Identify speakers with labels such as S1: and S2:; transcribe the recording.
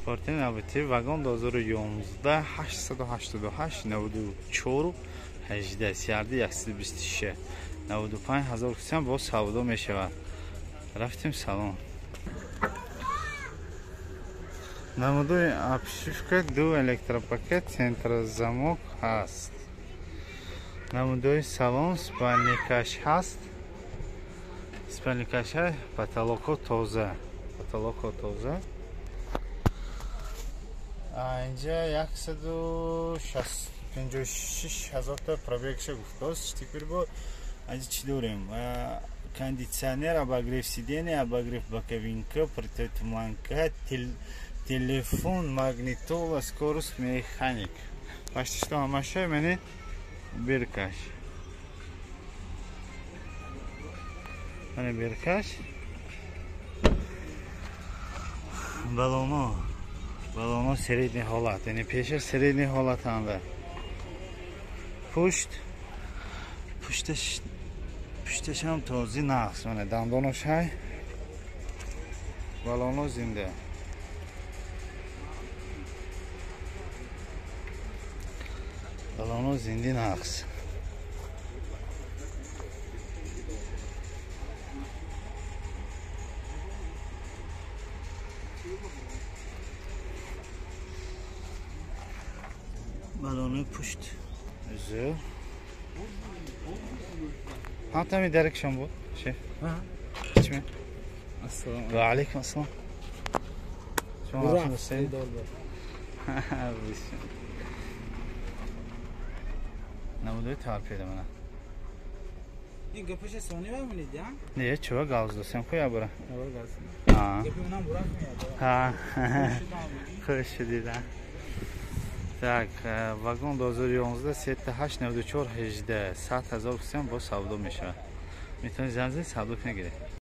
S1: Фортин навбати вагон 2011 888 94 18 CRD 126 95 ҳазор кусиам боз савдо мешавад. Рафтем салон. Намудои обшивка ду электропакет центрозамок ҳаст. Намудои салон спальникаш ҳаст. Спальникаш потолокҳо тоза. Потолокҳо тоза. Инҷа 156 ҳазорта пробегша гуфтааст. Теперь бо инҷа чӣ дорем? Кондиционер, обогрев сиденья, обогрев боковинка, противотуманка, телефон, магнитола, скорость, механик. Почти что ҳамаша мани биркаш. Мани биркаш. Балоно. Балоно средний ҳолат, яъне пеша средний ҳолатанда. Пушт пушташ пушташам този нақс, мана дандонош ҳай. Балоно зинда. Балоно зинди нақс. Балони пушт. Зӯр. Ҳатами даркшон буд, шеф. Чӣ?
S2: Ассалому
S1: Ва алайкум ассалом. Шумо ҳастед? Намудои торпеда мана.
S2: Ин гапаша сони мемонед, я?
S1: Не, чува гавз досем ку я бура.
S2: Ха. Гапи унам бурак меяд.
S1: Ха. Хуш шудида. Так, вагон 2011 38 94 18 100 ҳазор кусиам боз савдо мешавад. Метавонед занг занед, савдо кунед гиред.